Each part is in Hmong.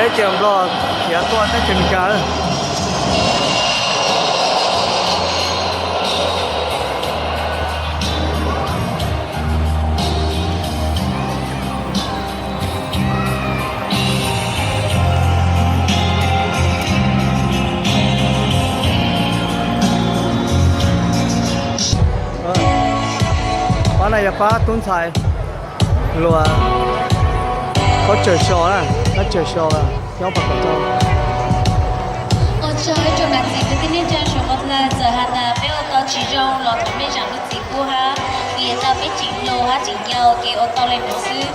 Teb chaws Nplog khiav tuaj teb chaws Amelikas. Pab no yog pab tub ntxhais luag, pab Tsawg So na, pab Tsawg So, nyob Paj Kaum Tsawb. Ua tsaug ib tsoom niam txiv kwv tij neej tsa sawv daws, txawm hais tias peb ua tau tsis zoo los thov mej zam lub txim pub hab qhia tau peb tseem hluas hab tseem yau ces ua tau li no xwb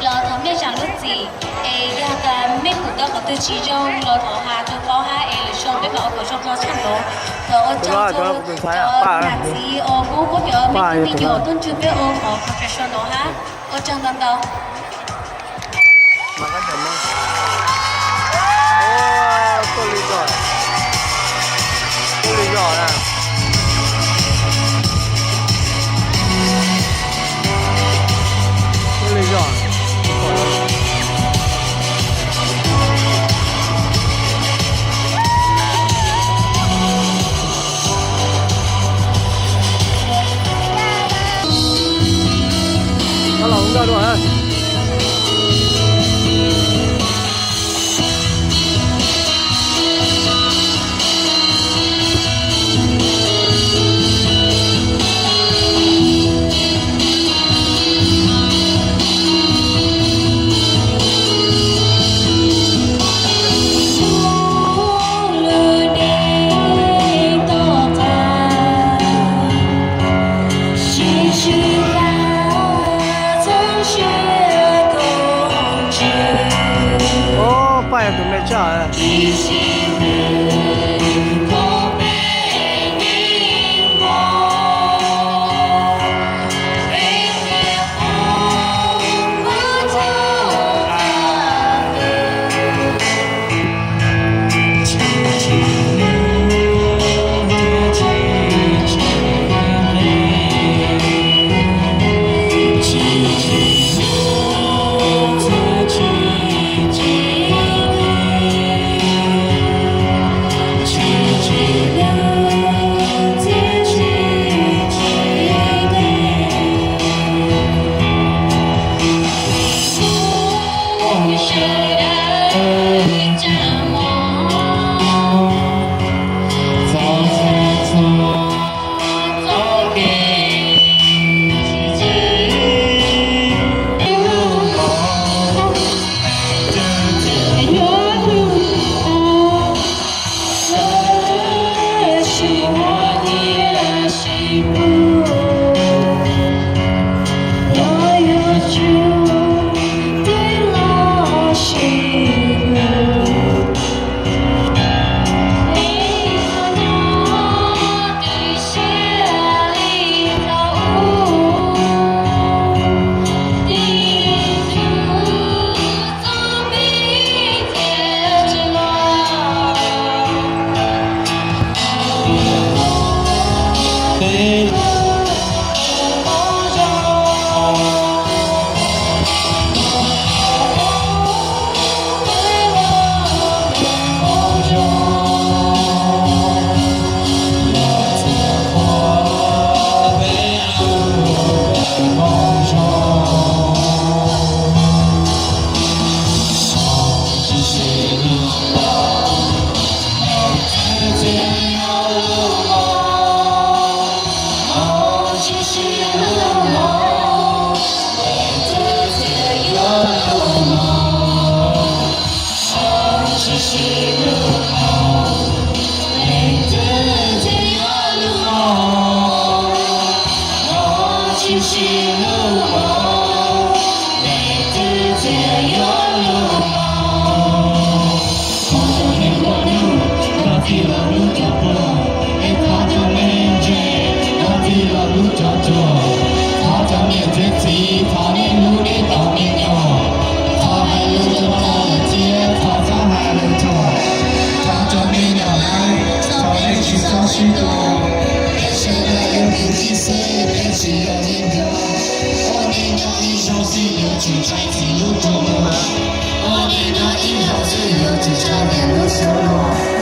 los thov mej zam lub txim. Es yog tas mej pum tau qhov twg tsis zoo los thov has rua paub hab es lwm zaus peb mam ua kom zoo dlua tshaj no. Thov ua tsaug rua cov niam txiv uas pub peb cov me tub me nyuam tuaj ntsib peb ua qhov professional hab. Ua tsaug ntau ntau. Paj yog tus me tsaj. Tso niam lub suab